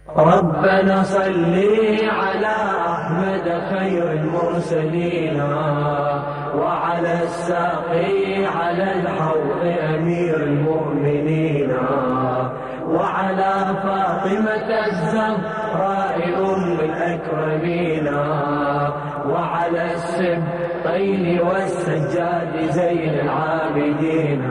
ربنا صل على أحمد خير المرسلين وعلى الساقي على الحوض أمير المؤمنين وعلى فاطمة الزهراء أم الأكرمين وعلى السبطين والسجاد زين العابدين.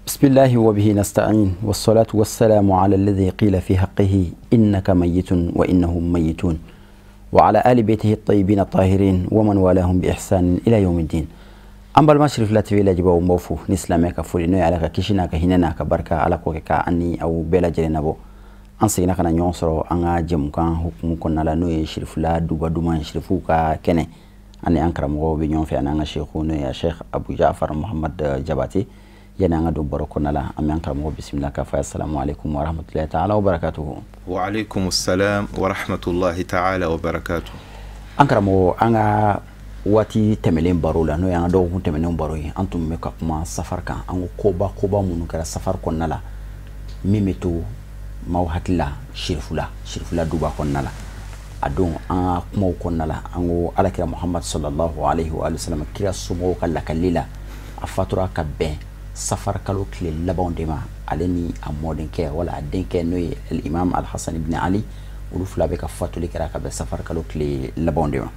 بسم الله وبه نستعين، والصلاة والسلام على الذي قيل في حقه إنك ميت وإنهم ميتون، وعلى آل بيته الطيبين الطاهرين ومن والاهم بإحسان إلى يوم الدين. An balima Sirifila TV lajɛbaaw, n b'aw fo ni silamɛ ka foli, n'o ye Ala ka kisi n'a ka hinɛ n'a ka barika, Ala k'o kɛ ka an ni aw bɛɛ lajɛlen nabɔ. An seginna ka na ɲɔgɔn sɔrɔ an ka jɛmukan hukumu kɔnɔna la, n'o ye Sirifila duba duman, Sirifuw ka kɛnɛ. Ani an karamɔgɔw bɛ ɲɔgɔn fɛ, ani an ka seku, n'o ye Sheikh Abu Jafar Muhammad Jabate. Yani an ka don baro kɔnɔna la, an bɛ an karamɔgɔ bisimila k'a fɔ assalamu alaikum wa rahmatullahi ta'ala wa barakatuhu. Wa alaikum assalam wa rahmatullahi ta'ala wa barakatuhu. An karamɔgɔ, an ka waati tɛmɛlen baro la, n'o y'an ka dɔgɔkun tɛmɛnen baro ye, an tun bɛ ka kuma safar kan. An ko koba minnu kɛra safar kɔnɔna la, min bɛ to maaw hakili la Sirifula duba kɔnɔna la. A don an ka kumaw kɔnɔna la, an ko Alakira Muhammad sallallahu alaihi wa sallam, kira somɔgɔw ka lakali la, a fatura ka bɛn safar kalo tile labanw de ma, ale ni a mɔdenkɛ wala a denkɛ, n'o ye Imam Al-Hasan ibn Ali, olu fila bɛ ka fatuli kɛra ka bɛn safar kalo tile labanw de ma.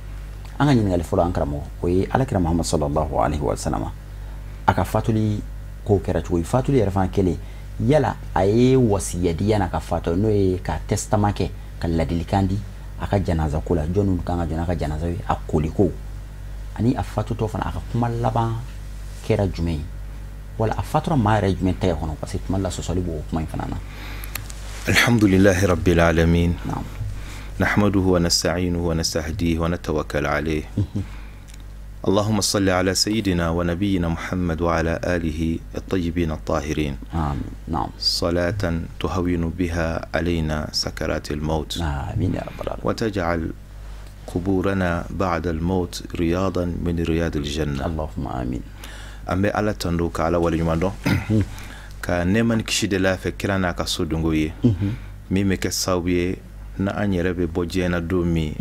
An ka ɲininkali fɔlɔ, an karamɔgɔ, o ye Alakira Muhammad sallallahu alaihi wa sallam a ka fatuli ko kɛra cogo di? Fatuli yɛrɛ fana kɛlen, yala a ye wasiya di yan'a ka fatɔ, n'o ye ka testament kɛ, ka ladilikan di a ka janaza ko la, jɔnni kan ka jɔ n'a ka janaza ye, a koliko ani a fatutɔ fana, a ka kuma laban kɛra jumɛn ye, wala a fatura maa yɛrɛ jumɛn tɛgɛ kɔnɔ, parce que tuma la sɔsɔli b'o kuma in fana na. Alhamdulillahi rabbil alamin. Naam. نحمده ونستعينه ونستهديه ونتوكل عليه. اللهم صل على سيدنا ونبينا محمد وعلى آله الطيبين الطاهرين. آمين. نعم. صلاة تهون بها علينا سكرات الموت. آمين يا رب العالمين. وتجعل قبورنا بعد الموت رياضا من رياض الجنة. اللهم آمين. An bɛ Ala tando k'Ala waleɲuman dɔn ka nɛɛma ni kisi de la fɛ kira n'a ka so dongo ye, min bɛ kɛ sababu ye na an yɛrɛ bɛ bɔ diɲɛ na don min,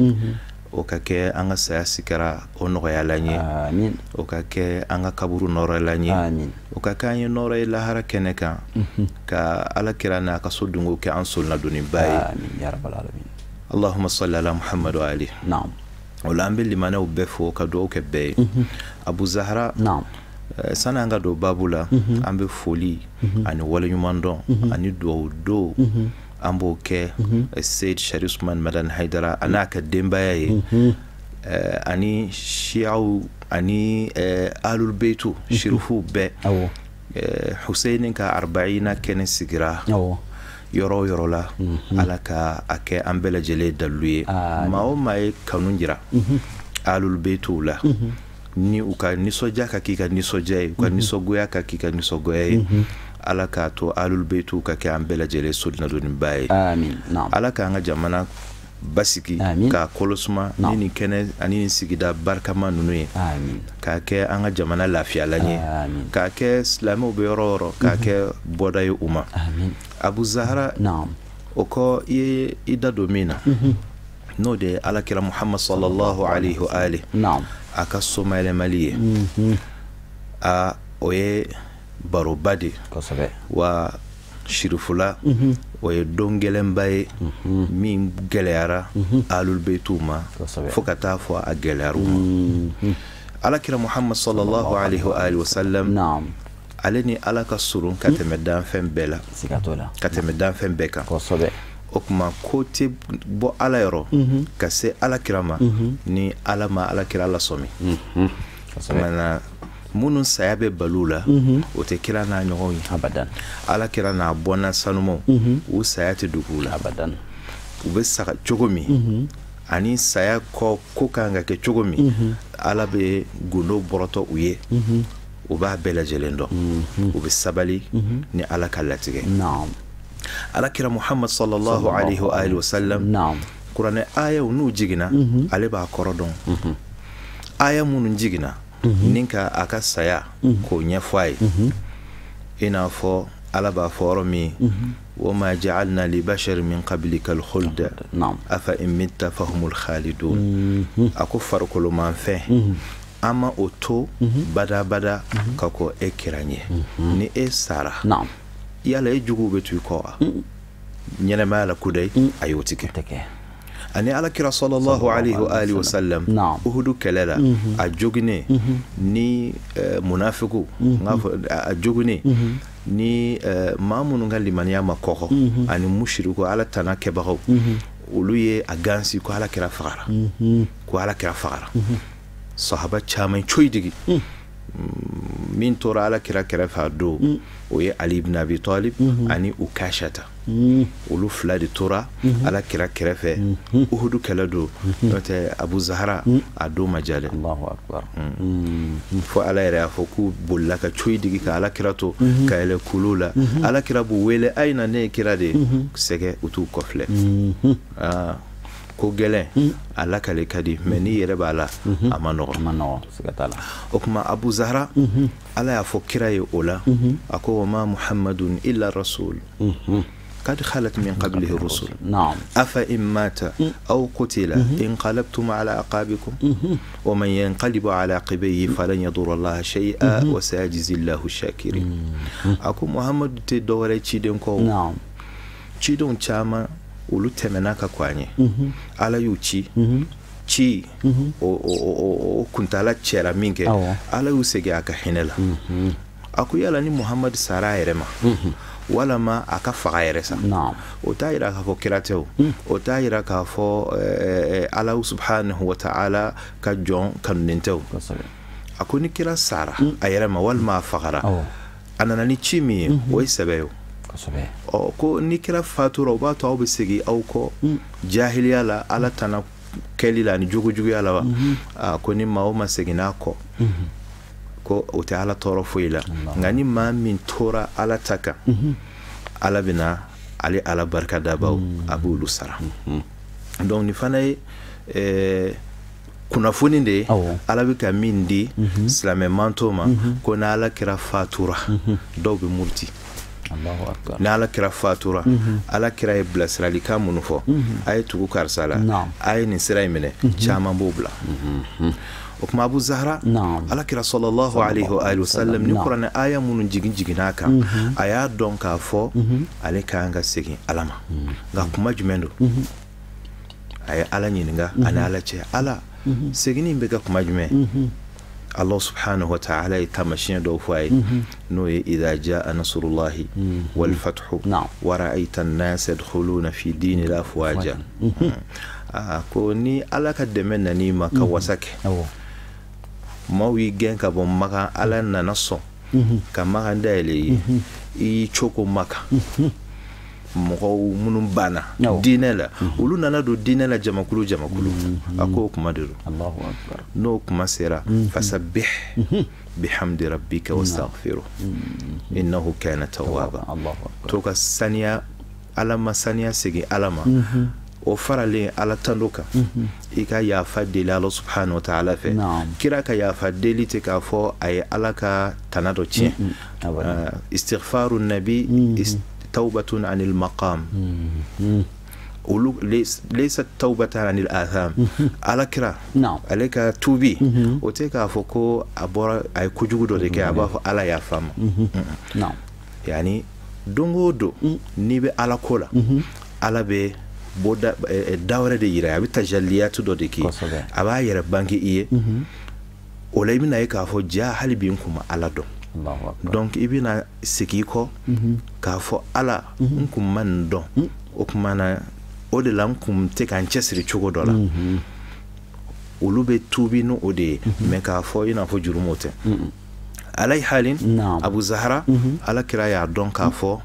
o ka kɛ an ka saya sikara o nɔgɔyala ye, Amin. o ka kɛ an ka kaburu nɔrɔyala ye, Amin. o ka kɛ an ye nɔrɔ ye lahara kɛnɛ kan, ka Ala kira n'a ka so dongo kɛ an solinadoniba ye. Amin ya rabbal alamin. Allahumma salli ala Muhammad wa ali. Naam. O la an bɛ limanaw bɛɛ fo ka dugawu kɛ bɛɛ ye. Abu Zahra. Naam. Sani an ka don babu la, an bɛ foli ani waleɲuman dɔn ani dugawu don, an b'o kɛ Seyid Sharif Usman Madani Haidara a n'a ka denbaya ye, ani siyaw ani Ahlul Beitu shirifuw bɛɛ. Hussein ka arbaina kɛnɛ sigira yɔrɔ o yɔrɔ la, Ala ka a kɛ an bɛɛ lajɛlen dalilu ye. Maa o maa ye kanu jira Ahlul Beituw la, ni u ka nisɔndiya ka k'i ka nisɔndiya ye, u ka nisɔngoya ka k'i ka nisɔngoya ye, Ala k'a to Ahlul Beituw ka kɛ an bɛɛ lajɛlen solinadoniba ye. Amin. Naam. Ala k'an ka jamana basigi k'a kolosuma ni nin kɛnɛ ani nin sigida barikama ninnu ye. Amin. K'a kɛ an ka jamana lafiyalan ye. Amin. K'a kɛ silamɛw bɛ yɔrɔ o yɔrɔ, k'a kɛ bɔda ye u ma. Amin. Abu Zahra. Naam. O kɔ, i ye i da don min na, n'o de ye Alakira Muhammad sallallahu alaihi wa alihi Naam. a ka somayɛlɛmali ye, a o ye baroba de Kosɛbɛ. wa Sirifula o ye don gɛlɛnba ye min gɛlɛyara Ahlul Beituw ma fo ka taa fɔ a gɛlɛyara u ma. Alakira Muhammad sallallahu alaihi wa alihi wa sallam, Naam. ale ni Ala ka surun ka tɛmɛ danfɛn bɛɛ la, Siga t'o la. ka tɛmɛ danfɛn bɛɛ kan. Kosɛbɛ. O tuma ko tɛ bɔ Ala yɔrɔ ka se Alakira ma ni Ala ma Alakira lasɔmi. Kumana minnu saya bɛ balo la, o tɛ kira n'a ɲɔgɔn ye. Abadan. Alakira n'a bɔnna sanumaw, u saya tɛ dogo u la. Abadan. U bɛ saga cogo min ani saya kɔ ko kan ka kɛ cogo min, Ala bɛ gundo bɔrɔtɔ u ye, u b'a bɛɛ lajɛlen dɔn, u bɛ sabali ni Ala ka latigɛ. Naam. Alakira Muhammad sallallahu alaihi wa alihi wa sallam, Naam. Kuranɛ ayaw n'u jiginna, ale b'a kɔrɔ dɔn. Aya minnu jiginna ni ka a ka saya k'o ɲɛfɔ a ye, i n'a fɔ Ala b'a fɔ yɔrɔ min wa ma ja'alna li basharin min qablika al-khulda afa in mitta fahumul khalidun. A ko farikolomanfɛn an ma o to badabada ka kɔ e kira ɲɛ. Ni e sara, yala e juguw bɛ to i kɔ wa? Ɲɛnɛmaya la kudayi a y'o ti kɛ. Ani ala kira sallallahu alayhi wa alihi wa sallam Uhudu kɛlɛ la, a joginnen ni munafiku, n k'a fɔ a joginnen ni maa minnu ka limaniya ma kɔgɔ ani mushiriku, ala tana kɛbagaw, olu ye a gansi ko ala kira fagara, ko ala kira fagara. Sahaba caman coyi digi min tora ala kira kɛrɛfɛ a don, o ye Ali ibn Abi Talib ani Ukashata. Olu fila de tora ala kira kɛrɛfɛ Uhudu kɛlɛ don. N'o tɛ Abu Zahra a don ma diya dɛ. Allahu akbar. Fo ala yɛrɛ y'a fɔ k'u bolila ka coyi digi ka ala kira to ka yɛlɛ kulu la. Ala kira b'u wele, a ye na, ne ye kira de ye. Sɛgɛ u t'u kɔfilɛ. Ko gɛlɛn a lakale ka di, mɛ n'i yɛrɛ b'a la a ma nɔgɔ. A ma nɔgɔ, siga t'a la. O tuma Abu Zahra, ala y'a fɔ kira ye o la, a ko wa ma Muhammadun illa rasul qad khalat min qablihi rusul afa in mata aw qutila inqalabtum ala aqabikum wa man yanqalibu ala aqibayhi falan yadurra Allaha shay'a wa sayajzi Allahu shakirin. A ko Muhammadu tɛ dɔwɛrɛ ciden kɔ, cidenw caman olu tɛmɛna ka kɔ an ye, ala y'u ci ci o kuntala cɛra min kɛ, ala y'u segin a ka hinɛ la. A ko yala ni Muhammadu sara a yɛrɛ ma walama a ka faga yɛrɛ sa, o t'a yira k'a fɔ kira tɛ, o t'a yira k'a fɔ ala subhanahu wa ta'ala ka jɔn kanunen tɛ. A ko ni kira sara a yɛrɛ ma walima a fagara, a nana ni ci min ye, o ye sɛbɛ ye. Ɔ ko ni kira fatura, o b'a to aw bɛ segin aw kɔ jahiliya la, ala tana kɛli la ani jogojuguya la wa? A ko ni maa o ma seginna a kɔ, ko o tɛ ala tɔɔrɔ foyi la, nka ni maa min tora ala ta kan, ala bɛna ale ala barika dabaw a b'olu sara. Donc nin fana ye kunnafoni de ye ala bɛ ka min di silamɛ manto ma, ko n'ala kira fatura dɔw bɛ muruti. Ni ala kira fatura, ala kira ye bilasiralikan minnu fɔ, a ye tugu karisa la, a ye nin sira in minɛ, caman b'o bila. O tuma Abu Zahra, ala kira sallallahu alayhi wa alihi wa sallam, ni kuranɛ aya minnu jigin jiginna a kan, a y'a dɔn k'a fɔ ale ka kan ka segin ala ma. Nka kuma jumɛn don? A ye ala ɲininka ani ala cɛ, ala seginni bɛ kɛ kuma jumɛn? Allah subhanahu wa ta'ala ye taamasiyɛn dɔw fɔ a ye, n'o ye idha jaa nasrullahi wal fathu wa ra'ayta an-nasa yadkhuluna fi dinillahi afwaja. A ko ni ala ka dɛmɛ nan'i ma ka wasa kɛ, maaw y'i gɛn ka bɔ Makan, ala nana sɔn ka Makan dayɛlɛ i ye, i y'i coko Makan, mɔgɔw minnu banna diinɛ la, olu nana don diinɛ la jamakulu jamakulu. A ko o kuma de don. N'o kuma sera, fasabbih bihamdi rabbika wastaghfiruh innahu kana tawwaba. To ka saniya ala ma, saniya segin ala ma, o faralen ala tando kan, i ka yafa deli ala subhanahu wa ta'ala fɛ. Kira ka yafa deli tɛ k'a fɔ a ye ala ka tana dɔ tiɲɛ. Istighfaru nabi tawbatun anil maqam, laysa tawbatan anil atham. Ala kira ale ka tubi, o tɛ k'a fɔ ko a bɔra a ye kojugu dɔ de kɛ, a b'a fɔ ala yafa ma. Yani don o don n'i bɛ ala ko la, ala bɛ bɔ da wɛrɛ de yira, a bɛ tajalliyatu dɔ de kɛ, a b'a yɛrɛ bange i ye. O la i bɛna ye k'a fɔ ja hali bi n kun ma ala dɔn. Donc i bɛna segin i kɔ k'a fɔ ala n kun ma nin dɔn, o tuma na o de la n kun tɛ ka n cɛsiri cogo dɔ la. Olu bɛ tuubi n'o o de ye, mɛ k'a fɔ i n'a fɔ jurumu tɛ. Alayi halin Abu Zahra, ala kira y'a dɔn k'a fɔ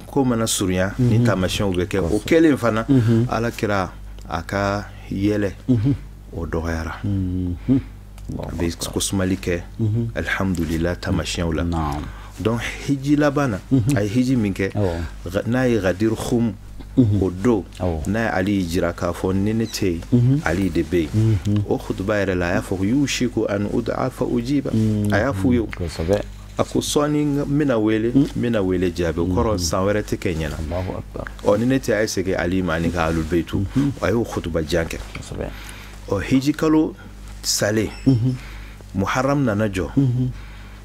ko mana surunya ni taamasiyɛnw bɛ kɛ. O kɛlen fana, ala kira a ka yɛlɛ o dɔgɔyara, a bɛ ko sumali kɛ alhamdulillah taamasiyɛnw la. Donc hiji laban na, a ye hiji min kɛ n'a ye Ghadir Khum, o don n'a ye Ali jira k'a fɔ ni ne tɛ yen, Ali de bɛ yen. O khutuba yɛrɛ la, a y'a fɔ ko yushiku an ud'a fa ujiba, a y'a f'u ye. A ko sɔɔni n bɛna wele, n bɛna wele jaabi, o kɔrɔ san wɛrɛ tɛ kɛ ɲɛna. Ɔ ni ne tɛ, a ye segin Ali ma ani ka ahlul beytu. A y'o khutuba jan kɛ. Ɔ hiji kalo salen, Muharram nana jɔ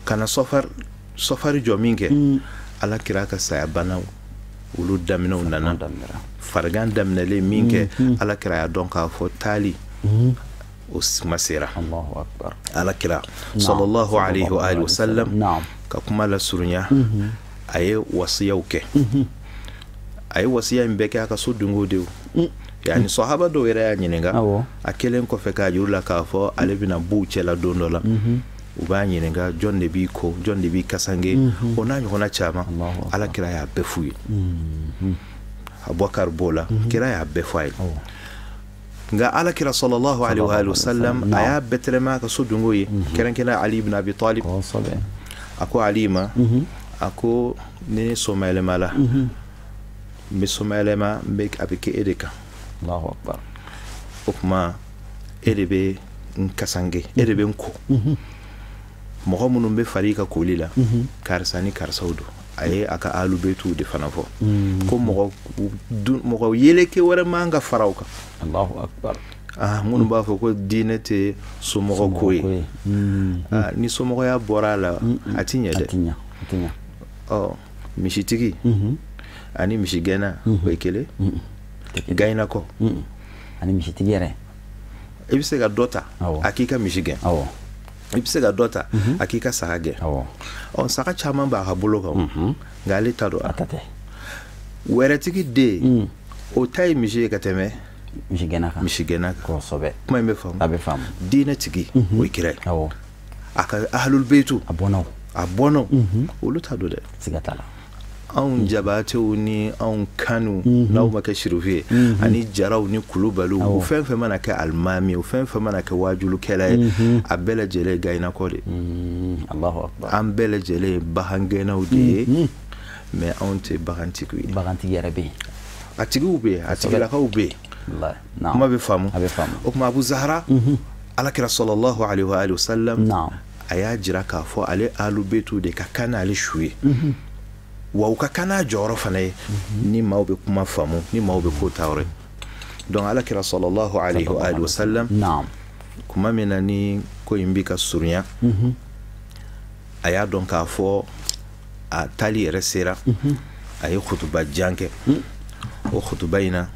ka na sɔfari jɔ min kɛ, Ala kira ka saya banaw olu daminɛw nana, farigan daminɛlen min kɛ, Ala kira y'a dɔn k'a fɔ taali o kuma sera. Ala kira sallallahu alayhi wa alihi wa sallam ka kuma lasurunya, a ye wasiyaw kɛ. A ye wasiya in bɛɛ kɛ a ka so dungo de. Yani sahaba dɔw yɛrɛ y'a ɲininka a kɛlen kɔfɛ k'a juru la k'a fɔ ale bɛna b'u cɛla don dɔ la, u b'a ɲininka jɔn de b'i ko, jɔn de b'i kasange, o n'a ɲɔgɔnna caman. Ala kira y'a bɛɛ f'u ye. Abubakar b'o la, kira y'a bɛɛ fɔ a ye. Nka Ala kira sallallahu alayhi wa sallam a y'a bɛɛ tɛrɛmɛ a ka so dungo ye, kɛrɛnkɛrɛn Ali ibn Abi Talib. A ko Ali ma, a ko ni ne somayɛlɛma la, n bɛ somayɛlɛma, n bɛ a bɛ kɛ e de kan. O tuma e de bɛ n kasange, e de bɛ n ko. Mɔgɔ minnu bɛ fari ka koli la, karisa ni karisaw don. A ye a ka ahlul beytuw de fana fɔ ko mɔgɔ yeleke wɛrɛ man ka fara o kan. Minnu b'a fɔ ko diinɛ tɛ somɔgɔ ko ye, ni somɔgɔya bɔra a la a ti ɲɛ dɛ. Ɔ misitigi ani misigɛnna o ye kelen, gayinakɔ ani misitigi yɛrɛ, i bɛ se ka dɔ ta a k'i ka misi gɛn, i bɛ se ka dɔ ta a k'i ka saga gɛn. Ɔ saga caman b'a ka bolo kan, nka ale ta don. Wɛrɛtigi den o ta ye misi ye ka tɛmɛ misigɛnna kan. Misigɛnna kan. Kosɛbɛ. Kuma in bɛ faamu. A bɛ faamu. Diinɛtigi o ye kira ye. A ka ahlul beytu, a bɔnnaw, a bɔnnaw olu ta don dɛ. Siga t'a la. Anw jabatew ni anw kanu n'aw ma kɛ sirufu ye, ani jaraw ni kulubaliw, o fɛn fɛn mana kɛ alimami, o fɛn fɛn mana kɛ wajulukɛla ye, a bɛɛ lajɛlen ye gayinakɔ de. An bɛɛ lajɛlen ye bagangɛnnaw de ye, mais anw tɛ bagantigiw ye. Bagantigi yɛrɛ bɛ yen, a tigiw bɛ yen, a tigilakaw bɛ yen. Kuma bɛ faamu. A bɛ faamu. O tuma Abu Zahra, Ala kira sallallahu alayhi wa sallam a y'a jira k'a fɔ ale ahlul beytu de ka kan n'ale su ye. Wa u ka kan n'a jɔyɔrɔ fana ye, ni maaw bɛ kuma faamu, ni maaw bɛ ko ta yɔrɔ ye. Donc Ala kira sallallahu alayhi wa sallam kuma min na ni ko in bɛ ka surunya, a y'a dɔn k'a fɔ a taali yɛrɛ sera. A ye khutuba jan kɛ. O khutuba in na,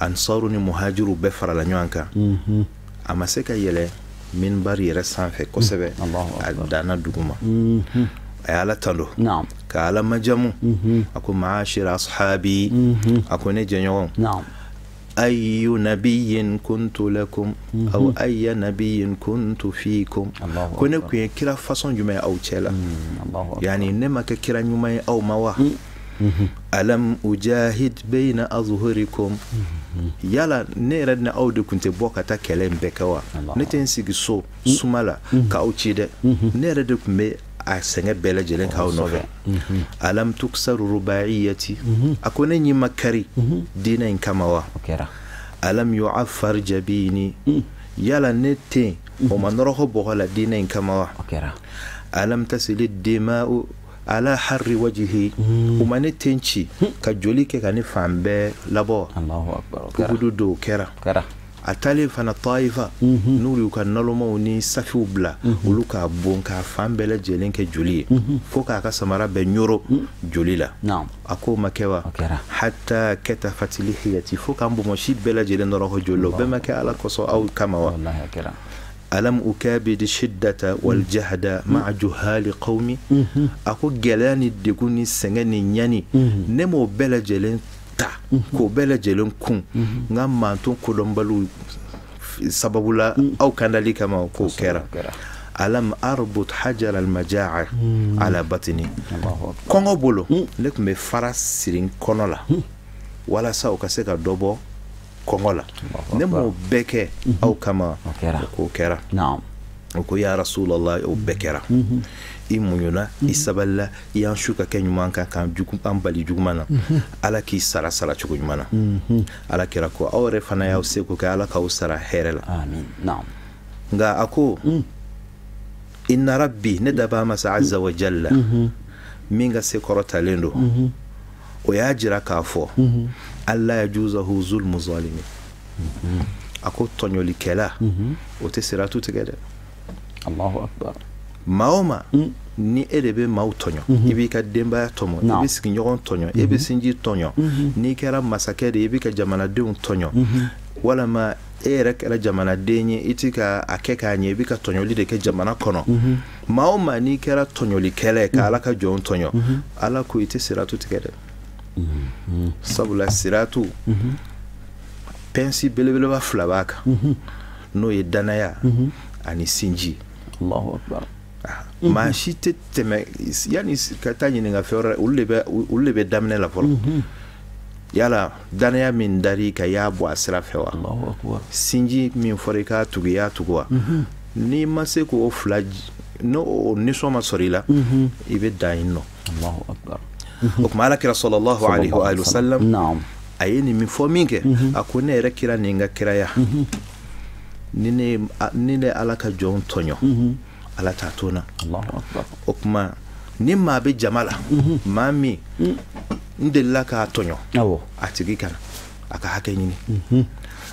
ansaru ni muhajiru bɛɛ farala ɲɔgɔn kan. A ma se ka yɛlɛ minbari yɛrɛ sanfɛ kosɛbɛ, a danna duguma. A ye Ala tando ka Ala majamu. A ko maashira ashabi, a ko ne jɛɲɔgɔn, ayu nabiyyin kuntu lakum aw ayya nabiyyin kuntu fikum. Ko ne kun ye kira façon jumɛn ye aw cɛ la? Yani ne ma kɛ kira ɲuman ye aw ma wa? Alam ujahid bayna azhurikum. Yala ne yɛrɛ ni aw de kun tɛ bɔ ka taa kɛlɛ in bɛɛ kɛ wa? Ne tɛ n sigi so suma la k'aw ci dɛ, ne yɛrɛ de kun bɛ a sɛgɛn bɛɛ lajɛlen k'aw nɔfɛ. Alam tuksaru rubaiyati. A ko ne ɲi ma kari diinɛ in kama wa? Alam yu'affar jabini. Yala ne ten o ma nɔrɔkɔ bɔgɔ la diinɛ in kama wa? Alam tasili dima'u ala harri wajhi. O ma ne ten ci ka joli kɛ ka ne fan bɛɛ labɔ. Uhudu don kɛra. A taalen fana Tayifa, n'u y'u ka nalomaw ni safiw bila, olu k'a bon k'a fan bɛɛ lajɛlen kɛ joli ye, fo k'a ka samara bɛɛ ɲoro joli la. A k'o ma kɛ wa? Hatta katafat lihiyati, fo k'an bonbonsi bɛɛ lajɛlen nɔrɔ joli la. O bɛɛ ma kɛ Ala kosɔn aw kama wa? Alam ukabid shiddata wal jahda ma'a juhali qawmi. A ko gɛlɛya ni degun ni sɛgɛn ni ɲani, ne m'o bɛɛ lajɛlen ta k'o bɛɛ lajɛlen kun n ka manton kodɔnbaliw sababu la aw kandali kama, k'o kɛra. Alam arbut hajar al majaa ala batni. Kɔngɔ bolo ne tun bɛ fara siri n kɔnɔ la walasa o ka se ka dɔ bɔ kɔngɔ la. Ne m'o bɛɛ kɛ aw kama, k'o kɛra. O ko ya Rasulallah, o bɛɛ kɛra. I muɲuna, i sabalila, i y'an su ka kɛ ɲuman kan, k'an jugu an bali juguman na. Ala k'i sara sara cogo ɲuman na. Ala kira ko aw yɛrɛ fana y'aw seko kɛ, Ala k'aw sara hɛrɛ la. Nka a ko Inna rabbi ne dabaa masa azza wa jalla min ka se kɔrɔtalen don o y'a jira k'a fɔ alla yajuzahu zulmu zalimi a ko tɔɲɔlikɛla o tɛ siratu tigɛ dɛ. Allahu akbar. Maa o maa ni e de bɛ maaw tɔɲɔ, i b'i ka denbaya tɔmɔ, i bɛ sigiɲɔgɔn tɔɲɔ, i bɛ sinji tɔɲɔ, n'i kɛra masakɛ de ye i bɛ ka jamanadenw tɔɲɔ, walama e yɛrɛ kɛra jamanaden ye i ti ka a kɛ k'a ɲɛ, i bɛ ka tɔɲɔli de kɛ jamana kɔnɔ. Maa o maa n'i kɛra tɔɲɔlikɛla ye ka Ala ka jɔnw tɔɲɔ, Ala ko i tɛ siratu tigɛ dɛ. Sabula siratu pɛnsi belebeleba fila b'a kan, n'o ye danaya ani sinji. Allahu akbar. Maa si tɛ tɛmɛ yanni ka taa ɲininka fɛn wɛrɛ, olu de bɛ daminɛ la fɔlɔ. Yala danaya min dar'i kan i y'a bɔ a sira fɛ wa? Allahu akbar. Sinji min fɔra i k'a tugu i y'a tugu wa? N'i ma se k'o fila, n'o nisɔn ma sɔrɔ i la, i bɛ dan yen nɔ. Allahu akbar. O tuma Ala kira sallallahu alayhi wa sallam a ye nin min fɔ min kɛ, a ko ne yɛrɛ kira nin ka kiraya, ni ne Ala ka jɔnw tɔɲɔ, Ala t'a to n na. Allahu akbar. O tuma ni maa bɛ jama la, maa min n delila k'a tɔɲɔ, a tigi kana a ka hakɛ ɲini.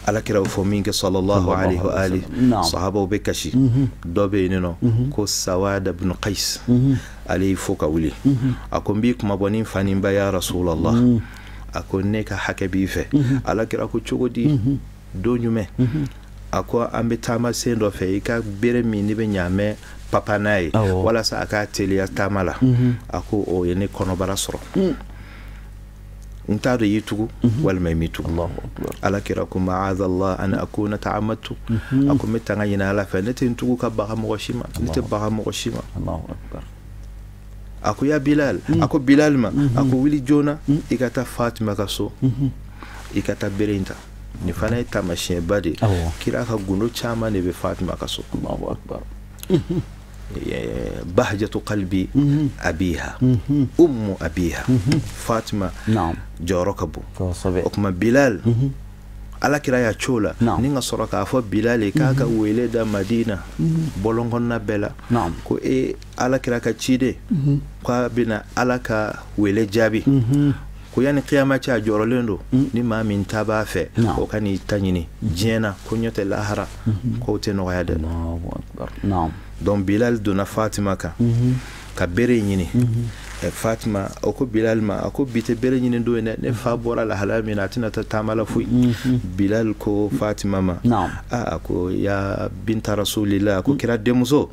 Ala kira o fɔ min kɛ sallallahu alayhi wa alihi, sahabaw bɛ kasi. Dɔ bɛ yen nɔ ko Sawada ibn Qais, ale y'i fo ka wuli, a ko n b'i kuma bɔ ni n fa ni n ba ya Rasulallah, a ko ne ka hakɛ b'i fɛ. Ala kira ko cogo di? Don jumɛn? A ko an bɛ taama sen dɔ fɛ, i ka bere min n'i bɛ ɲaamɛ papa n'a ye walasa a k'a teliya taama la, a ko o ye ne kɔnɔbara sɔrɔ, n t'a dɔn y'i tugu walima i m'i tugu. Ala kira ko ma'adallah an akuna ta'amadtu, a ko n bɛ tanga ɲini Ala fɛ, ne tɛ n tugu ka baga mɔgɔ si ma, ne tɛ baga mɔgɔ si ma. A ko ya Bilal, a ko Bilal ma, a ko wuli joona i ka taa Fatima ka so, i ka taa bere in ta. Nin fana ye taamasiyɛnba de ye, kira ka gundo caman de bɛ Fatima ka so. Allahu akbar. Bahjatu qalbi abiha, ummu abiha, Fatima jɔyɔrɔ ka bon. O tuma Bilal, Ala kira y'a co la ni ka sɔrɔ k'a fɔ Bilal ye k'a ka wele da Madina bɔlɔn kɔnɔna bɛɛ la, ko e Ala kira ka ciden, k'a bɛna Ala ka wele jaabi, ko yanni kiyama cɛ a jɔrɔlen don, ni maa min ta b'a fɛ o ka n'i ta ɲini diɲɛ na, ko ɲɔ tɛ lahara, k'o tɛ nɔgɔya dɛ. Donc Bilal donna Fatima kan ka bere ɲini. Fatima o ko Bilal ma, a ko bi tɛ bere ɲini don ye dɛ, ne fa bɔra lahalaya min na a tɛna taa taama la foyi. Bilal ko Fatima ma, a ko ya binta rasulillah, a ko kira denmuso,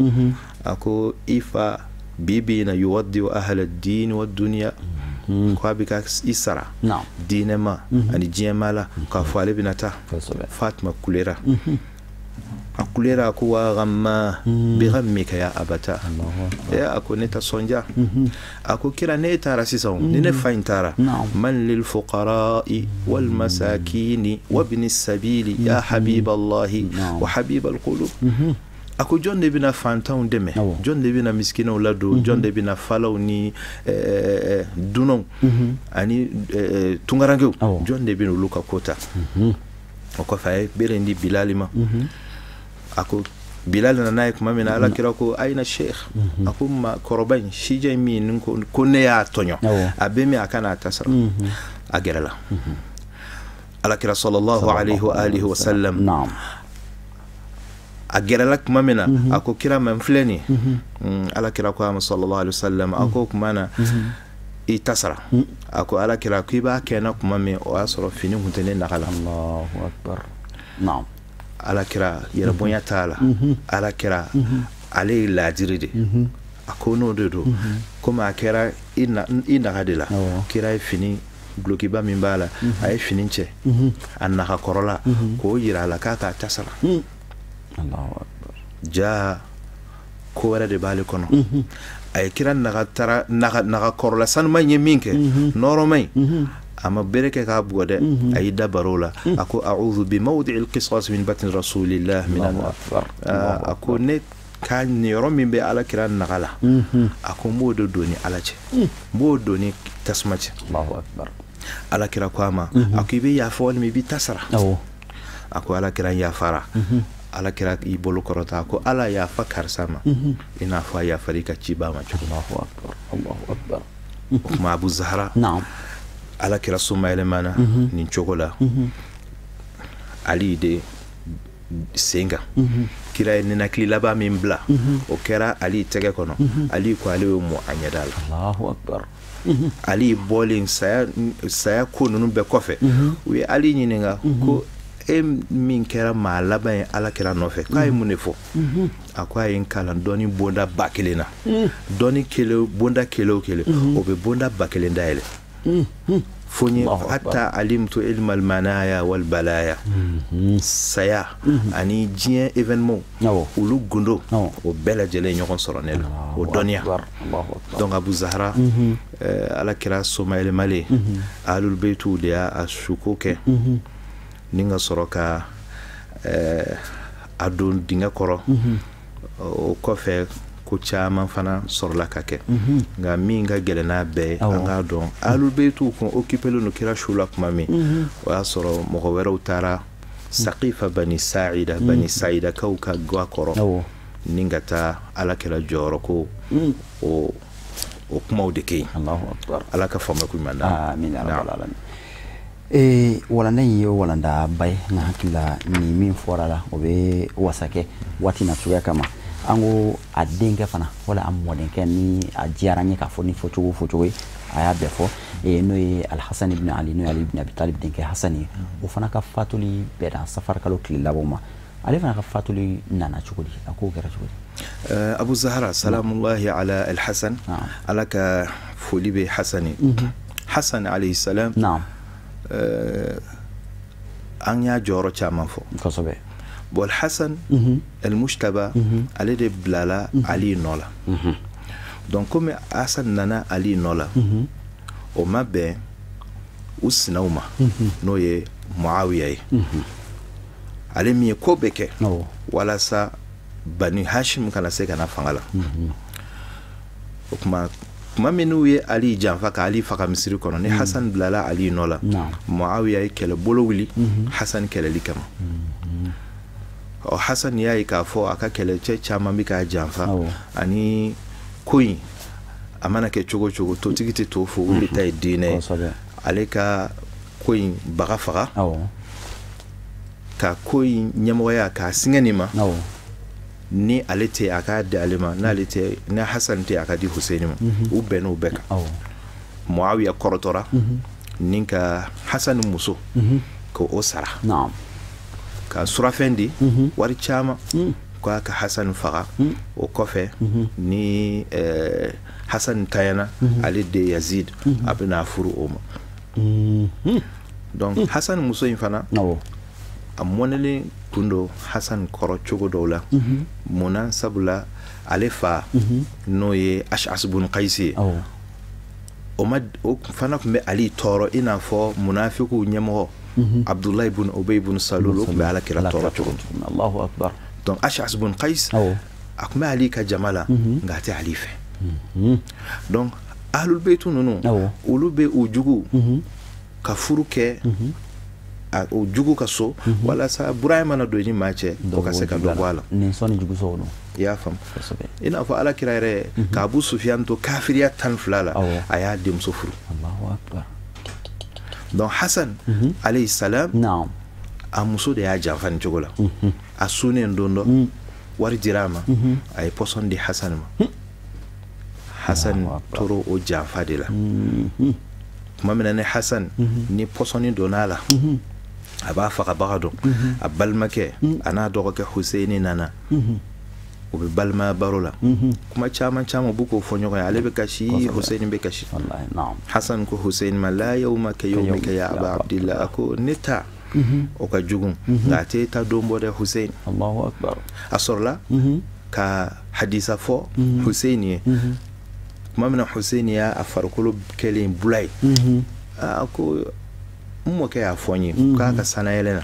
a ko i fa bi bi in na yuwaddi ahla ad-din wa dunya, ko a bɛ ka i sara diinɛ ma ani diɲɛ ma la, k'a fɔ ale bɛna taa. Fatima kulera, a kulera, a ko wa ghamma bi ghammika ya abata, a ko ne ta sɔnja, a ko kira ne taara sisan, ni ne fa in taara, man lil fuqara'i wal masakini wa ibni sabili ya habiballahi wa habibal qulub. A ko jɔn de bɛna fantanw dɛmɛ, jɔn de bɛna misikinaw ladon, jɔn de bɛna falaw ni dunanw ani tunkarankew, jɔn de bɛna olu ka ko ta. O kɔfɛ a ye bere in di Bilali ma. A ko Bilal nana n'a ye tuma min na, Ala kira ko ayina sheikh, a ko ma kɔrɔba in sijɛ min ko ne y'a tɔɲɔ, a bɛ min a ka n'a ta sara. A gɛrɛla Ala kira sallallahu alayhi wa alihi wa sallam, a gɛrɛla tuma min na, a ko kira ma n filɛ nin ye. Ala kira ko a ma sallallahu alayhi wa sallam, a ko tuma na i ta sara. A ko Ala kira k'i b'a kɛ n na tuma min, o y'a sɔrɔ fini kun tɛ ne naga la. Allahu akbar. Ala kira yɛrɛ bonya t'a la, Ala kira ale ye laadiri de, a ko n'o de don, komi a kɛra i naga de la, kira ye fini gulokiba min b'a la, a ye fini cɛ a naga kɔrɔla k'o yira a la k'a k'a ta sara. Ja ko wɛrɛ de b'ale kɔnɔ. A ye kira naga kɔrɔla sanuma in ye min kɛ, nɔrɔma in, a ma bere kɛ k'a bugɔ dɛ, a y'i da baro la, a ko a'udhu bi mawdi'il qisas min batni rasulillah min an-nar. A ko ne ka niyɔrɔ min bɛ Ala kira naga la, a ko n b'o de don ni Ala cɛ, n b'o don ni tasuma cɛ. Ala kira ko a ma, a ko i bɛ yafa walima i b'i ta sara. A ko Ala kira n yafara. Ala kira i bolo kɔrɔta ko Ala yafa karisa ma i n'a fɔ a yafara i ka ciba ma cogo. Allahu akbar, Allahu akbar. O kuma Abu Zahra, Ala kira somayɛlɛmana nin cogo la Ali de sen kan. Kira ye ninakili laban min bila, o kɛra Ali tɛgɛ kɔnɔ. Ali ko ale y'o mɔ a ɲɛda la. Allahu akbar. Ali bɔlen saya ko ninnu bɛɛ kɔfɛ, u ye Ali ɲininka ko e min kɛra maa laban ye Ala kira nɔfɛ, k'a ye mun de fɔ? A ko a ye n kalan dɔnni bonda 1000 na. Dɔnni kelen bonda kelen o kelen, o bɛ bonda 1000 dayɛlɛ. Fo n ye hatta alimtu ilma almanaya wal balaya, saya ani diɲɛ événement olu gundo, o bɛɛ lajɛlen ɲɔgɔn sɔrɔ ne la, o dɔnniya. Donc Abu Zahra, Ala kira somayɛlɛmalen, Ahlul Baytu de y'a suko kɛ ni ka sɔrɔ ka a don dingɛ kɔrɔ. O kɔfɛ ko caman fana sɔrɔla ka kɛ, nka min ka gɛlɛn n'a bɛɛ ye, an k'a dɔn Ahlul Baytu kun occupélen don kira su la tuma min, o y'a sɔrɔ mɔgɔ wɛrɛw taara Saqifa Bani Saida, Bani Saidakaw ka ga kɔrɔ ni ka taa Ala kira jɔyɔrɔ ko o kumaw de kɛ yen. Ala ka faamuya ko ɲuman d'an ma. Amina rabbal alamin. Walanda in ye walanda ba ye, n hakili la nin min fɔra la o bɛ wasa kɛ waati na cogoya kama. An ko a denkɛ fana wala a mɔdenkɛ, ni a diyara n ye k'a fɔ ni fɔcogo fɔcogo ye, a y'a bɛɛ fɔ, n'o ye Alhasan ibn Ali, n'o ye Ali ibn Abi Talib denkɛ Hasan ye, o fana ka fatuli bɛnna safar kalo tile laban ma. Ale fana ka fatuli nana cogo di, a kow kɛra cogo di? Abu Zahra, salamullahi ala Alhasan, Ala ka foli bɛ Hasan ye. Hasan alayhi salam, an y'a jɔyɔrɔ caman fɔ. Kosɛbɛ. Bon, Hassan al-Mujtaba, ale de bilala Ali nɔ la. Donc komi Hassan nana Ali nɔ la, o ma bɛn u sinaw ma, n'o ye Muawiya ye. Ale min ye ko bɛɛ kɛ walasa Bani Hashim kana se ka na fanga la. O kuma min n'u ye Ali janfa ka Ali faga misiri kɔnɔ, ni Hassan bilala Ali nɔ la, Muawiya ye kɛlɛbolo wuli Hassan kɛlɛli kama. Ɔ Hassan y'a ye k'a fɔ a ka kɛlɛcɛ caman bɛ k'a janfa, ani ko in a mana kɛ cogo o cogo, totigi tɛ to fo, olu de ta ye diinɛ ye. Ale ka ko in baga faga, ka ko in ɲɛmɔgɔya k'a singa nin ma, ni ale tɛ a k'a di ale ma, n'ale tɛ, ni Hassan tɛ a ka di Hussein ma. U bɛnn'o bɛɛ kan. Muawiya kɔrɔtɔra ni ka Hassan muso k'o sara, ka surafɛn di, wari caman, k'a ka Hassan faga. O kɔfɛ ni Hassan tayana, ale de Yazid a bɛna furu o ma. Donc Hassan muso in fana, a mɔnɛlen kun don Hassan kɔrɔ cogo dɔw la. Munna? Sabula ale fa n'o ye Ash'as bun Qais ye, o fana tun bɛ Ali tɔɔrɔ i n'a fɔ munafikiw ɲɛmɔgɔ Abdullah ibn Ubay ibn Salul, o tun bɛ Ala kira tɔɔrɔ cogo min. Allahu akbar. Donc Ash'as bun Qais, a tun bɛ Ali ka jama la, nka a tɛ Ali fɛ. Donc Ahlul Bayt ninnu, olu bɛ u jugu ka furu kɛ o jugu ka so, walasa buran mana don i ni maa cɛ, o ka se ka dɔ bɔ a la. Nin sɔnni jugu so don. I y'a faamu? I n'a fɔ Ala kira yɛrɛ ka Abu Sufyan to kafiriya 12 la, a y'a denmuso furu. Allahu akbar. Donc Hassan alayhi salam, a muso de y'a janfa nin cogo la. A sunnen don dɔ, wari dira a ma, a ye pɔsɔn di Hassan ma. Hassan tora o janfa de la. Tuma min na ni Hassan ni pɔsɔni donna a la, a b'a fagabaga dɔn. A balimakɛ a n'a dɔgɔkɛ Hussein nana, u bɛ balimaya baro la, kuma caman caman u b'u k'o fɔ ɲɔgɔn ye. Ale bɛ kasi, Hussein bɛ kasi. Hassan ko Hussein ma, la yawma ka yawmika ya Aba Abdillah. A ko ne ta o ka jugu, nka a tɛ ta don bɔ dɛ Hussein. Allahu akbar. A sɔrɔla ka hadisa fɔ Hussein ye. Tuma min na Hussein y'a farikolo kɛlen bula ye, a ko n mɔkɛ y'a fɔ n ye k'a ka sanayɛlɛ na,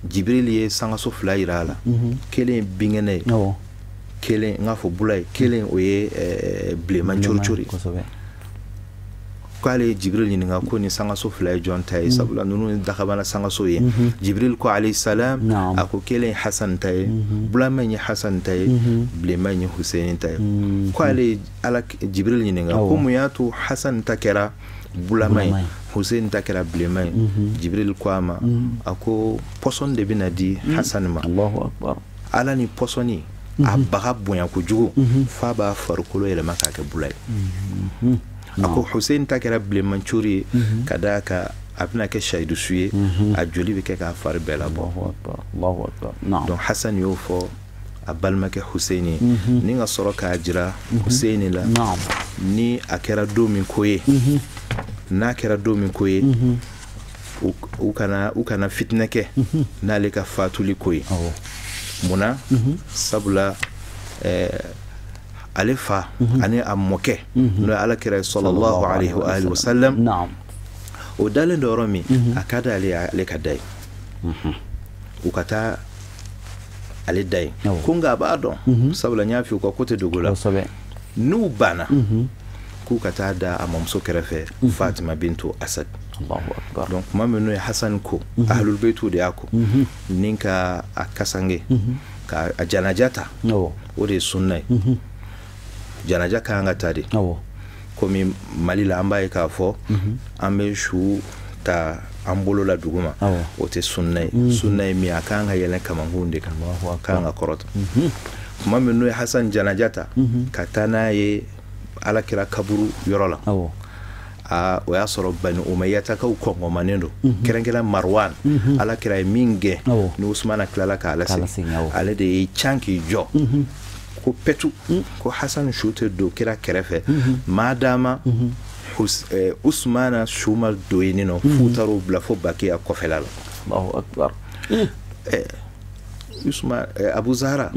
Jibril ye sangaso 2 yira a la, kelen ye binkɛnɛ ye, kelen n k'a fɔ bula ye, kelen o ye bilenman coricori. K'ale ye Jibril ɲininka ko ni sangaso fila ye jɔn ta ye, sabula ninnu ye dakabana sangaso ye. Jibril ko alayhi salam, a ko kelen ye Hasan ta ye, bulama in ye Hasan ta ye, bilenman in ye Hussein ta ye. Ko ale ye ala Jibril ɲininka ko mun y'a to Hasan ta kɛra bulama ye, Hussein ta kɛra bilenman ye. Jibril ko a ma, a ko pɔsɔn de bɛna di Hasan ma. Allahu akbar. Ala ni pɔsɔni a baga bonya kojugu f'a b'a farikolo yɛlɛma k'a kɛ bula ye. A ko Hussein ta kɛra bilenman cori ye ka d'a kan a bɛna kɛ sayidusu ye, a joli bɛ kɛ k'a fari bɛɛ labɔ. Allahu akbar. Naam. Donc Hasan y'o fɔ a balimakɛ Hussein ye, ni ka sɔrɔ k'a jira Hussein la, ni a kɛra don min ko ye, n'a kɛra don min ko ye, u kana fitinɛ kɛ n'ale ka fatuli ko ye. Munna? Sabula ale fa ani a mɔkɛ n'o ye ala kira sallallahu alayhi wa alihi wa sallam, o dalen don yɔrɔ min, a ka d'ale ye ale ka da ye, u ka taa ale da ye. Ko nka a b'a dɔn, sabula n y'a f'i ye u ka ko tɛ dogo la, n'u banna k'u ka taa da a mamuso kɛrɛfɛ Fatima bintu Asad. Donc tuma min n'o ye Hasan ko, ahlul baytu de y'a ko ni ka a kasange ka a janaja ta, o de ye sunna ye. Janaja ka kan ka ta de, komi Mali la an b'a ye k'a fɔ an bɛ su ta an bolo la duguma, o tɛ sunna ye. Sunna ye min, a kan ka yɛlɛn kamankun de kan, a kan ka kɔrɔta. Tuma min n'o ye Hasan janaja ta ka taa n'a ye ala kira kaburu yɔrɔ la, aa o y'a sɔrɔ Bani Umayyatakaw kɔngɔmanen don, kɛrɛnkɛrɛn Marwan, ala kira ye min gɛn ni Usumana tilala k'a lasegin, ale de y'i can k'i jɔ ko pɛtu ko Hasan su tɛ don kira kɛrɛfɛ maadama Usumana su ma don yen nɔ, f'u taar'o bila fo Bakiya kɔfɛla la. Allahu akbar. Usman Abu Zahra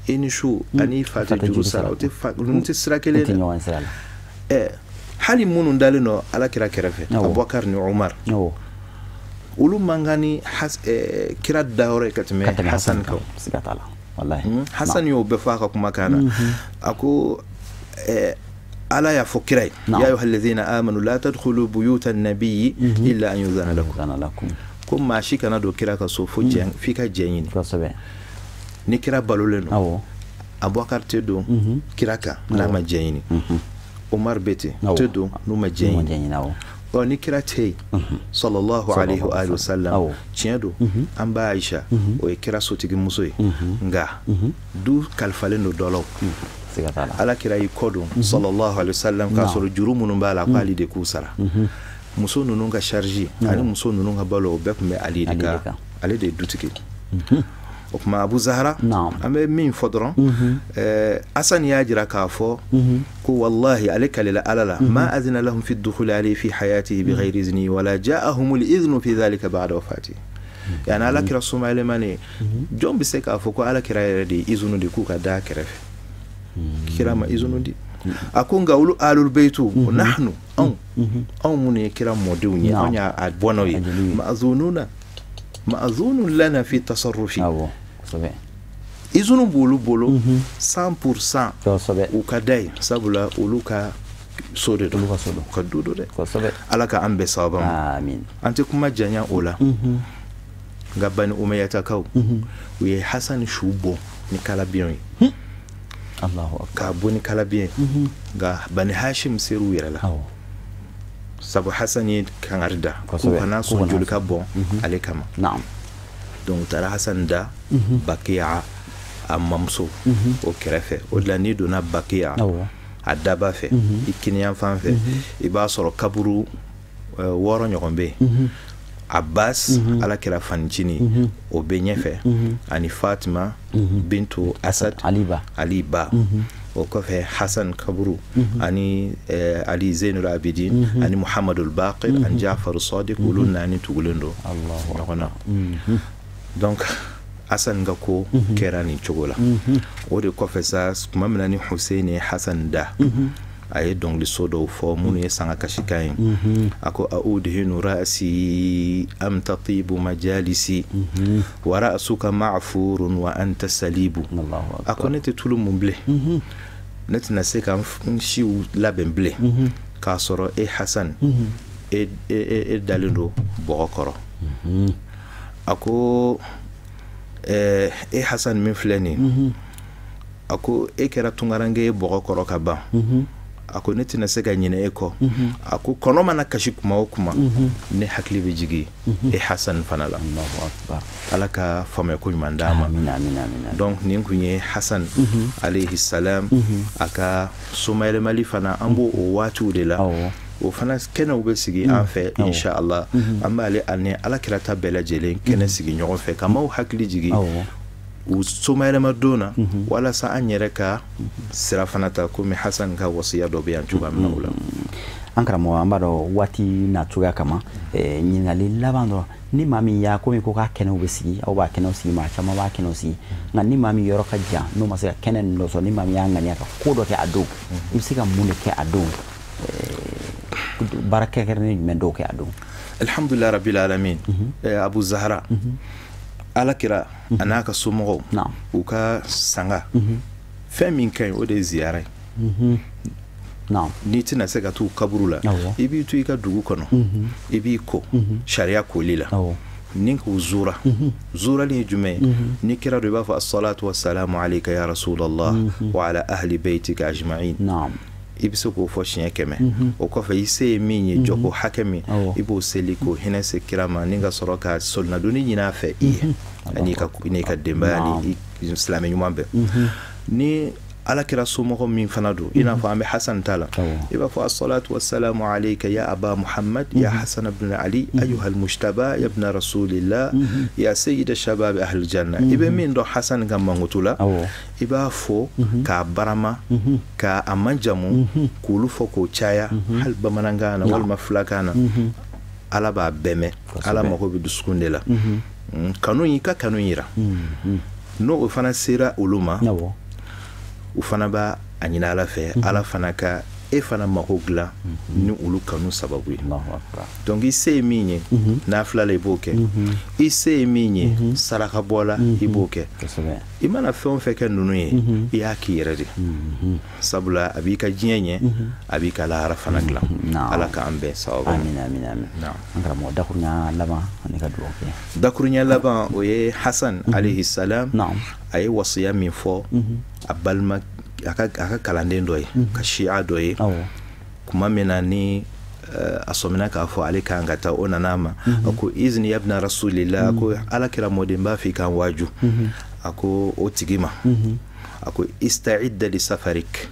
i ni su ani fa tɛ juru sara, o tɛ fa, ninnu tɛ sira kelen dɛ. Hali minnu dalen don ala kira kɛrɛfɛ, Abubakar ni Umar, olu man kan ni kira dayɔrɔ ye ka tɛmɛ Hasan kan. Siga t'a la. Wallahi. Hasan y'o bɛɛ fɔ a ka kumakan na. A ko ala y'a fɔ kira ye, ya ayyuha alladhina amanu la tadkhulu buyuta an-nabiyyi illa an yudhana lakum. Ko maa si kana don kira ka so fo jɛn, f'i ka jɛn ɲini. Ni kira balolen don, Abubakar tɛ don kira kan n'a ma jɛn ɲini, Umar bɛ ten tɛ don n'u ma jɛn ɲini. Ɔ ni kira tɛ yen sallallahu alayhi wa alihi wa sallam, tiɲɛ don an ba Aisha o ye kira sotigi muso ye, nka du kalifalen don dɔ la. Ala kira y'i kɔ don sallallahu alayhi wa sallam k'a sɔrɔ juru minnu b'a la k'ale de k'u sara. Muso ninnu ka charge ani muso ninnu ka balo o bɛɛ tun bɛ ale de kan, ale de ye dutigi. O tuma Abu Zahra, an bɛ min fɔ dɔrɔn, Hasan y'a jira k'a fɔ ko wallahi ale kalila ala la, ma azina lahum fi dukhuli alayhi fi hayatihi bighayri izni wala ja'ahum al-idhnu fi dhalika ba'da wafatihi. Yani ala kira sumayɛlɛmanen, jɔn bɛ se k'a fɔ ko ala kira yɛrɛ de ye izunu di k'u ka da kɛrɛfɛ? Kira ma izunu di. A ko nka olu ahlul baytu nahnu, anw minnu ye kira mɔdenw ye, anw y'a bɔnnaw ye, ma'zununa ma'zunun lana fi tasarrufi. Izunu b'olu bolo 100% u ka da ye, sabula olu ka so de don, u ka du don dɛ. Ala ka an bɛɛ sababa ma. An tɛ kuma janya o la. Nka Bani Umayyatakaw u ye Hasan su bɔ ni kalabiyen ye, k'a bɔ ni kalabiyen, nka Bani Hashim ser'u yɛrɛ la, sabu Hasan ye kangari da k'u kana sɔn joli ka bɔn ale kama. Donc u taara Hasan da Bakiya a mamuso o kɛrɛfɛ. O de la n'i donna Bakiya a daba fɛ, i kiniyan fan fɛ, i b'a sɔrɔ kaburu 6 ɲɔgɔn bɛ yen. Abbas ala kira fanicinin o bɛ ɲɛfɛ, ani Fatima bintu Asad Ali ba, o kɔfɛ Hasan kaburu ani Ali Zainul Abidin ani Muhammadul Baqir ani Jafar Sadiq, olu naani tugulen don ɲɔgɔn na. Donc Hasan ka ko kɛra nin cogo la. O de kɔfɛ sa, tuma min na ni Hussein ye Hasan da, a ye dɔnkiliso dɔw fɔ minnu ye sanga kasikan ye. A ko audhinu ra'si am tatibu majalisi wa ra'suka ma'furun wa anta salibu. A ko ne tɛ tulu mun bilen, ne tɛna se ka n siw labɛn bilen, K'a sɔrɔ e Hasan e e dalen don bɔgɔ kɔrɔ. A ko e Hasan min filɛ nin, a ko e kɛra tunkaranke ye bɔgɔ kɔrɔ ka ban. A ko ne tɛna se ka ɲinɛ e kɔ. A ko kɔnɔ mana kasi kuma o kuma, ne hakili bɛ jigin e Hasan fana la. Ala ka faamuya ko ɲuman d'a ma. Donc nin kun ye Hasan alayhi salam a ka somayɛlɛmali fana, an b'o o waatiw de la. O fana kɛnɛw bɛ sigi an fɛ inshallah. An b'ale ani ala kira ta bɛɛ lajɛlen kɛnɛ sigi ɲɔgɔn fɛ ka maaw hakili jigin u somayɛlɛma don na, walasa an yɛrɛ ka sira fana ta komi Hasan ka wasiya dɔ bɛ yan cogoya min na o la. An karamɔgɔ, an b'a dɔn waati na cogoya kama, ɲininkali laban dɔrɔn. Ni maa min y'a komi ko k'a kɛnɛw bɛ sigi, aw b'a kɛnɛw sigi, maa caman b'a kɛnɛw sigi, nka ni maa min yɔrɔ ka jan n'o ma se ka kɛnɛ ninnu dɔ sɔrɔ, ni maa min y'a ŋaniya ka ko dɔ kɛ a don, i bɛ se ka mun de kɛ a don? Baara kɛrɛnkɛrɛnnen jumɛn dɔw kɛ a don? Alhamdulilah rabbil alamin. Abu Zahra, ala kira a n'a ka somɔgɔw u ka sanga fɛn min ka ɲi, o de ye ziyara ye. N'i tɛna se ka t'u kaburu la, i b'i to i ka dugu kɔnɔ, i b'i ko sariya koli la ni k'u zura. Zurali ye jumɛn ye? Ni kira don, i b'a fɔ assalatu wassalamu alayka ya rasulallah wa ala ahli baytika ajma'in. I bɛ se k'o fɔ siɲɛ 100. O kɔfɛ, i se ye min ye, jɔko hakɛ min, i b'o seli k'o hinɛ se kira ma, ni ka sɔrɔ ka solinadonni ɲini a fɛ i ye ani n'i ka denbaya ni silamɛ ɲuman bɛɛ. Ni ala kira somɔgɔ min fana don, i n'a fɔ an bɛ Hasan ta la, i b'a fɔ assalatu wassalamu alayka ya aba Muhammad ya Hasan ibn Ali ayuha almujtaba ya ibn rasulillah ya sayyid shabab ahli janna. I bɛ min dɔn Hasan ka mankutu la, i b'a fɔ k'a barama k'a a manjamu k'olu fɔ k'o caya, hali bamanankan na walima filakan na, ala b'a bɛɛ mɛn. Ala mago bɛ dusukun de la. Kanu, i ka kanu yira, n'o o fana sera olu ma, u fana b'a a ɲini ala fɛ, ala fana ka e fana mako dilan ni olu kanu sababu ye. Donc i se ye min ye nafila la, i b'o kɛ. I se ye min ye saraka bɔ la, i b'o kɛ. I mana fɛn o fɛn kɛ ninnu ye, i y'a k'i yɛrɛ de, sabula a b'i ka diɲɛ ɲɛ, a b'i ka lahara fana dilan. Ala k'an bɛn sababu ma. Amin, amin, amin. An karamɔgɔ, dakurunya laban ani ka dugawu kɛ. Dakurunya laban, o ye Hasan alayhi salam a ye wasiya min fɔ a balima, a ka kalanden dɔ ye, ka siya dɔ ye, kuma min na ni a sɔmina k'a fɔ ale kan ka taa, o nana a ma, a ko izni ya ibna rasulillah, a ko ala kira mɔden, b'a fɛ i k'an waaju. A ko o tigi ma, a ko ista'idda li safarik,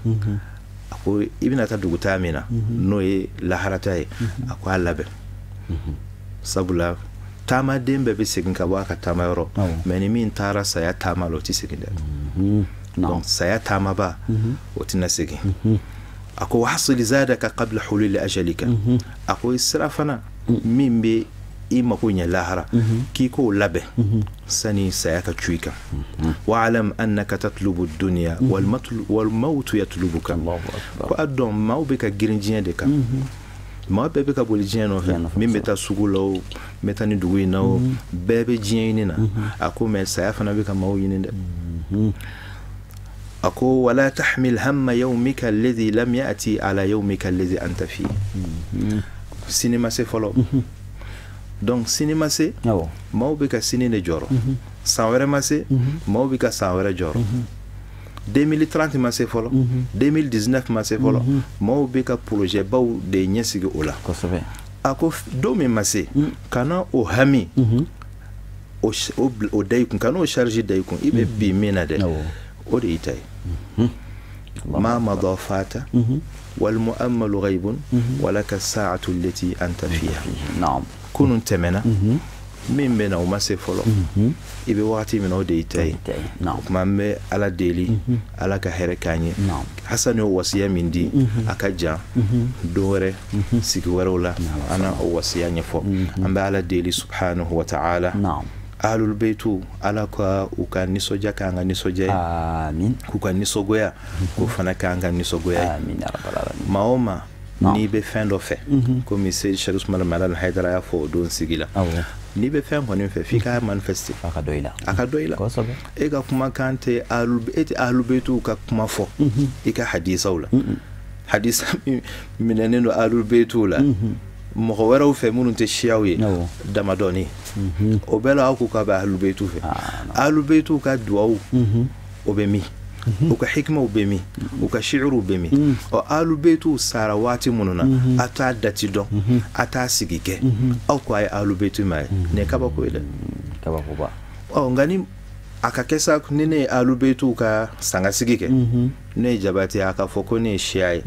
a ko i bɛna taa dugutaa min na, n'o ye laharata ye, a ko a labɛn, sabula taamaden bɛɛ bɛ segin ka bɔ a ka taamayɔrɔ, mɛ ni min taara saya taama la, o tɛ segin dɛ. Donc saya taamaba, o tɛna segin. A ko wahasili zadaka qabla hululi ajalika, a ko i sira fana min bɛ i mako ɲɛ lahara, k'i k'o labɛn sani saya ka cu i kan. Wa'lam annaka tatlubu dunya wal mawtu yatlubuka, ko a dɔn maaw bɛ ka girin diɲɛ de kan, maa bɛɛ bɛ ka boli diɲɛ nɔfɛ, min bɛ taa sugu la o, n bɛ taa ni dugu in na o, bɛɛ bɛ diɲɛ ɲini na. A ko mɛ saya fana bɛ ka maaw ɲini dɛ. A ko wala tahmil hamma yawmika alladhi lam ya'ti ala yawmika alladhi anta fi. Sini ma se fɔlɔ. Donc sini ma se, maaw bɛ ka sini de jɔrɔ. San wɛrɛ ma se, maaw bɛ ka san wɛrɛ jɔrɔ. 2030 ma se fɔlɔ, 2019 ma se fɔlɔ, maaw bɛ ka projet baw de ɲɛsigi o la. A ko don min ma se, kana o hami o da i kun, kana o charge da i kun, i bɛ bi min na dɛ, o de y'i ta ye. Ma mada fata wal mu'ammalu ghaibun walaka sa'atu allati anta fiha. Kunun tɛmɛna, min bɛ na o ma se fɔlɔ, i bɛ wagati min na, o de y'i ta ye. O tuma an bɛ ala deli, ala ka hɛrɛ k'an ye. Hasan y'o wasiya min di, a ka jan, don wɛrɛ sigi wɛrɛw la an na o wasiya ɲɛfɔ. An bɛ ala deli subhanahu wa ta'ala, ahlul baytu, ala ka u ka nisɔndiya k'an ka nisɔndiya ye. Amin. K'u ka nisɔngoya k'o fana k'an ka nisɔngoya ye. Amin ya rabbal alamin. Maa o maa n'i bɛ fɛn dɔ fɛ, komi Seyidi Sharif Usman Madani Hayidara y'a fɔ o don sigi la, n'i bɛ fɛn kɔni fɛ, f'i k'a manifester, a ka dɔ i la, a ka dɔ i la. E ka kumakan tɛ, e tɛ ahlul baytu ka kuma fɔ i ka hadisaw la. Hadisa min minɛnen don ahlul beytu la mɔgɔ wɛrɛw fɛ minnu tɛ siyaw ye damadɔni o bɛɛ la aw ko k'a bɛ ahlul beytu fɛ. Ahlul beytu ka duwawu o bɛ min, u ka hikimaw bɛ min, u ka shi'uruw bɛ min? Ɔ, ahlul beytu sara waati minnu na, a t'a dati dɔn, a t'a sigi kɛ, aw ko a ye ahlul beytu ma ye. Nin ye kabako ye dɛ. Kabakoba. Ɔ, nka ni a ka kɛ sa, ni ne ye ahlul beytu ka sangasigi kɛ, ne ye Jabate, a ka fɔ ko ne ye siya ye,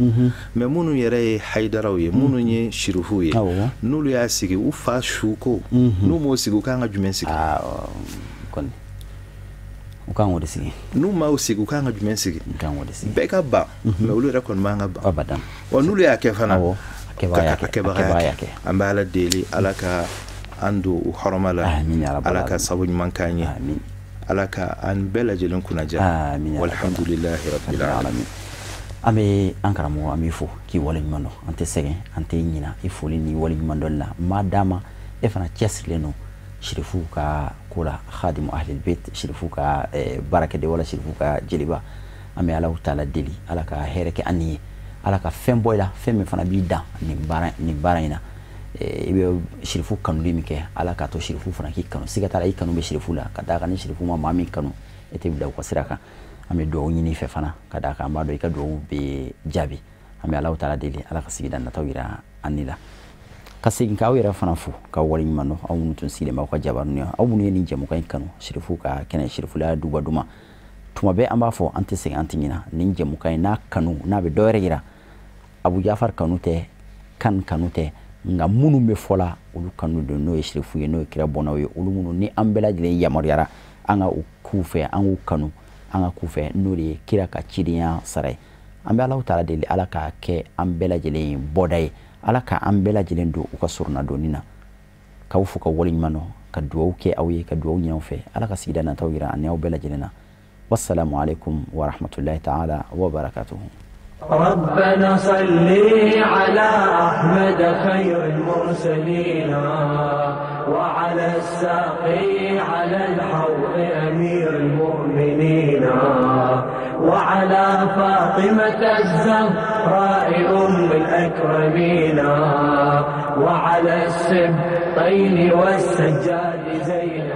mais minnu yɛrɛ ye hayidaraw ye, minnu ye sirifuw ye, n'olu y'a sigi u fa su ko, n'u m'o sigi, u kan ka jumɛn sigi? Kɔni u kan k'o de sigi. N'u m'o sigi, u kan ka jumɛn sigi? U kan k'o de sigi. Bɛɛ ka ban, mais olu yɛrɛ kɔni man ka ban. Abadan. Ɔ, n'olu y'a kɛ fana, a kɛbaga y'a kɛ. An bɛ Ala deli, Ala ka an don u hɔrɔma la, Ala ka sabu ɲuman k'an ye, Ala ka an bɛɛ lajɛlen kunnaja. Walhamdulilahi rabbil alamin. An bɛ an karamɔgɔ, an b'i fo k'i waleɲuman dɔn. An tɛ sɛgɛn, an tɛ ɲina i foli ni waleɲuman dɔnni la. Maa d'a ma, e fana cɛsirilen don sirifuw ka ko la, khadimu ahlil bait, sirifuw ka baarakɛden wala sirifuw ka jeliba. An bɛ Ala taala deli, Ala ka hɛrɛ kɛ an ni ye, Ala ka fɛn bɔ i la, fɛn min fana b'i dan nin baara in na. I bɛ sirifu kanuli min kɛ, Ala k'a to sirifu fana k'i kanu. Siga t'a la, i kanu bɛ sirifu la, ka d'a kan ni sirifu ma maa min kanu, e tɛ bila u ka sira kan. An bɛ dugawu ɲini i fɛ fana, ka d'a kan an b'a dɔn i ka dugawu bɛ jaabi. An bɛ Ala taala deli, Ala ka sigida nataw yira an ni la. Ka segin k'aw yɛrɛ fana fo k'aw waleɲuman dɔn, aw minnu tun sigilen b'aw ka jabaranin ye, aw minnu ye nin jɛmukan in kanu, sirifu ka kɛnɛ, sirifulaya duba duma. Tuma bɛɛ an b'a fɔ, an tɛ sɛgɛn, an tɛ ɲina. Nin jɛmukan in n'a kanu, n'a bɛ dɔ wɛrɛ yira, Abu Jafar kanu tɛ, kan kanu tɛ, nka minnu bɛ fɔla olu kanu don, n'o ye sirifu ye, n'o ye kira bɔnnaw ye, olu minnu ni an bɛɛ lajɛlen yamaruyara an ka u k'u fɛ, an k'u kanu, an ka k'u fɛ, n'o de ye kira ka cidenya sara ye. An bɛ Alahu taala deli, Ala k'a kɛ an bɛɛ lajɛlen bɔda ye, Ala ka an bɛɛ lajɛlen don u ka soronnadonni na. K'aw fo ka waleɲuman dɔn, ka dugawu kɛ aw ye, ka dugawu ɲini aw fɛ, Ala ka sigida nataw yira ani aw bɛɛ lajɛlen na. Wassalamu alaikum wa rahmatullahi ta'ala wa barakatuhu. ربنا صل على أحمد خير المرسلين، وعلى الساقي على الحوض أمير المؤمنين، وعلى فاطمة الزهراء أم الأكرمين، وعلى السبطين والسجاد زين.